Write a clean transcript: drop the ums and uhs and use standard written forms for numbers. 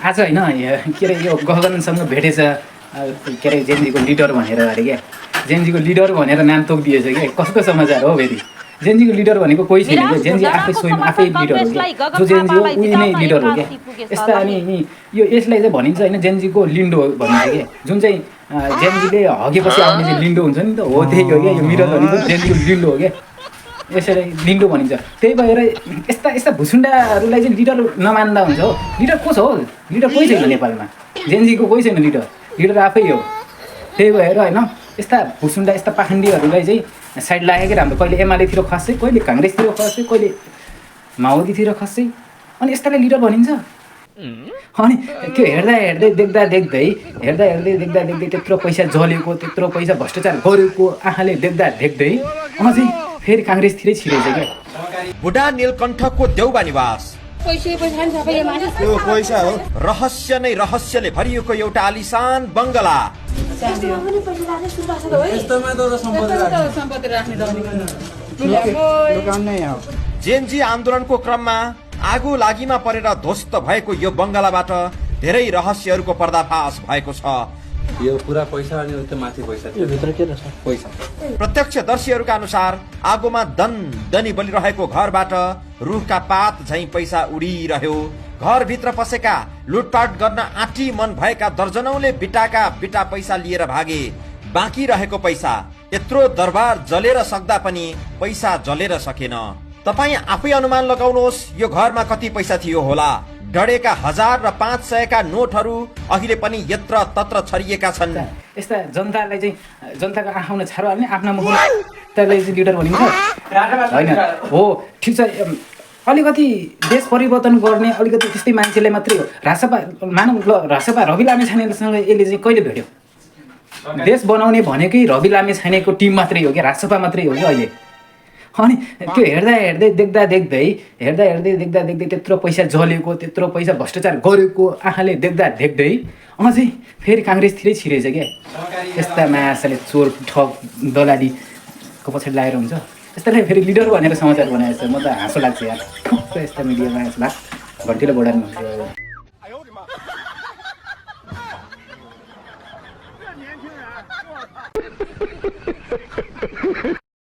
आज होइन के अरे यो गगनसँग भेटेछ के अरे जेएनजीको लिडर भनेर अरे क्या जेएनजीको लिडर भनेर नाम तोकिदिएछ क्या कस्तो समाचार हो फेरि जेएनजीको लिडर भनेको कोही छैन क्या जेएनजी आफै स्वयं आफै लिडर हो क्या जो जेएनजी हो उही नै लिडर हो क्या यस्ता अनि यो यसलाई चाहिँ भनिन्छ होइन जेएनजीको लिन्डो भनिन्छ क्या जुन चाहिँ जेएनजीले हगेपछि आउने चाहिँ लिन्डो हुन्छ नि त हो त्यही हो क्या यो मिरर भनेको जेएनजीको लिन्डो हो क्या यसरी लिन्डो भनिन्छ त्यही भएर यस्ता यस्ता भुसुन्डाहरूलाई चाहिँ लिडर नमान्दा हुन्छ हो लिडर को छ हो लिडर कोही छैन नेपालमा जेएनजीको कोही छैन लिडर आफै हो त्यही भएर होइन यस्ता भुसुन्डा यस्ता पाखण्डीहरूलाई चाहिँ साइड लागेकै राम्रो कहिले एमालेतिर खस्छ कहिले काङ्ग्रेसतिर खस्छ कहिले माओवादीतिर खस्छ अनि यस्तालाई लिडर भनिन्छ अनि त्यो हेर्दा हेर्दै देख्दै त्यत्रो पैसा जलेको त्यत्रो पैसा भ्रष्टाचार गरेको आँखाले देख्दै अझै फेरि काङ्ग्रेसतिरै छिरेछ क्या बुढा नीलकण्ठको देउबा निवास त्यो पैसा हो रहस्य नै रहस्यले भरिएको एउटा आलिशान बङ्गला जेएनजी आन्दोलनको क्रममा आगो लागिमा परेर ध्वस्त भएको यो बङ्गलाबाट धेरै रहस्यहरूको पर्दाफास भएको छ यो पुरा पैसा अनि उता माथि पैसा यो भित्र के रहेछ पैसा प्रत्यक्षदर्शीहरूका अनुसार आगोमा दनी बलिरहेको घरबाट रुखका पात झैं पैसा उडिरह्यो घरभित्र पसेका लुटपाट गर्न आँटी मन भएका दर्जनौले बिटा पैसा लिएर भागे बाँकी रहेको पैसा यत्रो दरबार जलेर सक्दा पनि पैसा जलेर सकेन तपाईँ आफै अनुमान लगाउनुहोस् यो घरमा कति पैसा थियो होला डढेका 1000 र 500 का नोटहरू अहिले पनि यत्र तत्र छरिएका छन् यस्ता जनतालाई चाहिँ जनताको आँखामा छारो हाल्ने आफ्ना मुखलाई चाहिँ लिडर भनिन्छ होइन हो ठिक छ अलिकति देश परिवर्तन गर्ने अलिकति त्यस्तै मान्छेलाई मात्रै हो रासपा मानव रासपा रवि लामेछानेसँग यसले चाहिँ कहिले भेट्यो देश बनाउने भनेकै रवि लामेछानेको टिम मात्रै हो क्या रासपा मात्रै हो क्या अहिले अनि त्यो हेर्दै देख्दै त्यत्रो पैसा जलेको त्यत्रो पैसा भ्रष्टाचार गरेको आँखाले देख्दै अझै फेरि काङ्ग्रेसतिरै छिरेछ क्या यस्ता मायासाले चोर ठग दलालीको पछाडि लागेर हुन्छ यस्तालाई फेरि लिडर भनेर समाचार बनाएको छ म त हाँसो लाग्छ यार यस्ता मिडियामा यसमा घन्टिलो बढाउनु